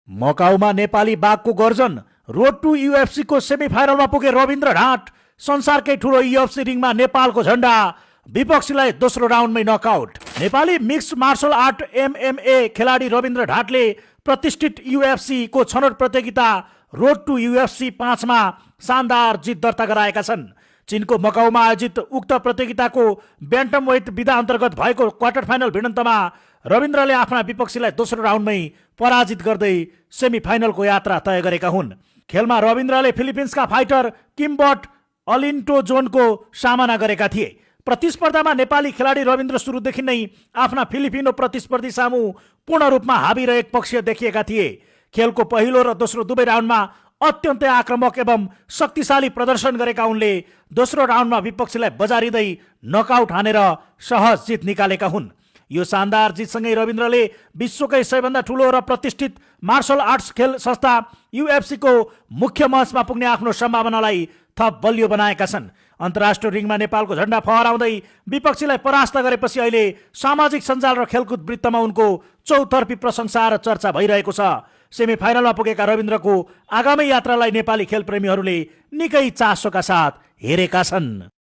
मकाउमा नेपाली बाघको गर्जन, road to UFC को सेमिफाइनलमा पुगे रविन्द्र ढाँट, संसारकै ठुलो युएफसी रिङमा नेपालको झण्डा, विपक्षीलाई दोस्रो राउन्डमै knockout. Nepali mixed martial art MMA खेलाडी रविन्द्र ढाँटले प्रतिष्ठित युएफसी को छनौट प्रतियोगिता रोड टु युएफसी 5 मा शानदार जित दर्ता गराएका छन्। चीनको मकाउमा आयोजित उक्त प्रतियोगिताको ब्यान्टम वेट विधा अन्तर्गत भएको क्वार्टर फाइनल भिडन्तमा रविन्द्रले आफ्ना विपक्षीलाई दोस्रो राउन्डमै पराजित गर्दै सेमिफाइनलको यात्रा तय गरेका हुन्। खेलमा रविन्द्रले फिलिपिन्सका फाइटर किम्बट अलिन्टोजोनको सामना गरेका थिए। प्रतिस्पर्धामा नेपाली खेलाडी रविन्द्र सुरुदेखि नै आफ्ना फिलिपिनो प्रतिस्पर्धी सामु पूर्ण रूपमा हावी र एकपक्षीय देखिएका थिए। खेलको पहिलो र दोस्रो दुवै राउन्डमा अत्यन्तै आक्रामक एवं शक्तिशाली प्रदर्शन गरेका उनले दोस्रो राउन्डमा विपक्षीलाई बजारिँदै नकआउट हानेर सहज जित निकालेका हुन्। यो शानदार जितसँगै रविन्द्रले विश्वकै सबैभन्दा ठुलो र प्रतिष्ठित मार्शल आर्ट्स खेल संस्था युएफसी को मुख्य मञ्चमा पुग्ने आफ्नो सम्भावनालाई थप बलियो बनाएका छन्। अन्तर्राष्ट्रिय रिङमा नेपालको झण्डा फहराउँदै विपक्षीलाई परास्त गरेपछि अहिले सामाजिक सञ्जाल र खेलकुद वृत्तमा उनको चौतर्फी प्रशंसा र चर्चा भइरहेको छ। सेमिफाइनलमा पुगेका रविन्द्रको आगामी यात्रालाई नेपाली खेल प्रेमीहरूले निकै चासोका साथ हेरेका छन्।